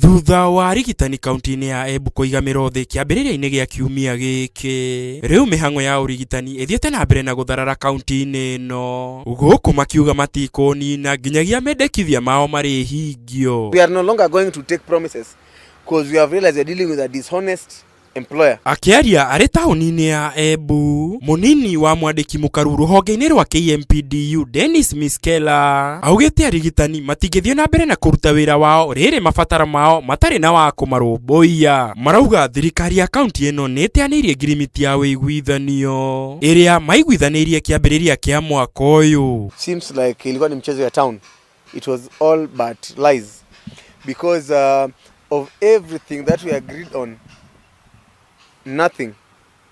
Thutha wa arigitani kaunti-inĩ ya Embu kũiga mĩro thĩ kĩambĩrĩria-inĩ gĩa kiumia gĩkĩ, rĩu mĩhang'o ya ũrigitani ĩthiĩte na mbere na gũtharara kaunti-inĩ ĩno, gũkũ makiuga matikũnina nginyagia mendekithia mao marĩhingio. We are no longer going to take promises because we have realized we are dealing with a dishonest employer. Akĩaria arĩ taũni-inĩ ya Embu, mũnini wa mwandĩki mũkaru rũhonge-inĩ rwa KMPDU Dennis Miskela augĩte arigitani matingĩthiĩ na mbere na kũruta wĩra wao rĩrĩ mabataro mao matarĩ na wa kũmarũmbũiya. Marauga thirikari ya kaunti ĩno nĩ ĩteanĩirie ngirimiti ya ũiguithanio ĩrĩa maiguithanĩirie kĩambĩrĩria kĩa mwaka ũyũ. Seems like ilikuwa ni mchezo ya town. It was all but lies because of everything that we agreed on, nothing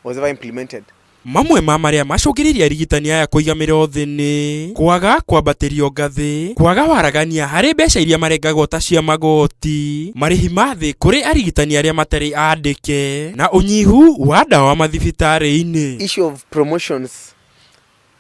was ever implemented. Mamwe ma marĩa macũngĩrĩirie arigitani aya kũiga mĩro thĩ nĩ kwaga kwambatĩrio ngathĩ, kwaga waragania harĩ mbeca iria marengagwo ta cia magoti, marĩhi ma thĩ kũrĩ arigitani arĩa matarĩ andĩke, na ũnyihu wa ndawa mathibitarĩ-inĩ. Issue of promotions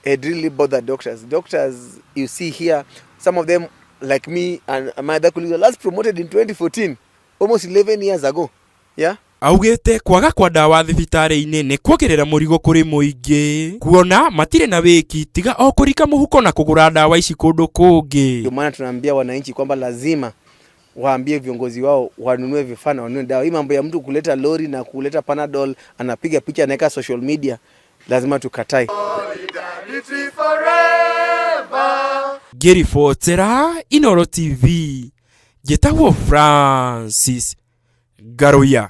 had really bothered doctors. Doctors you see here, some of them like me and my other colleagues were last promoted in 2014, almost 11 years ago. Yeah? Augĩte kwaga kwa ndawa thibitarĩ-inĩ nĩ kuongerera mũrigo kũrĩ mũingĩ, kuona matirĩ na wĩki tiga o kũrika mũhuko na kũgũra ndawa ici kũndũ kũngĩ. Ndio maana tunaambia wananchi kwamba lazima waambie viongozi wao wanunue vifaa na wanunue dawa. Hii mambo ya mtu kuleta lori na kuleta Panadol, anapiga picha anaweka social media, lazima tukatae. Ngĩribotera Inooro TV, njĩtagwo Francis Ngaruiya.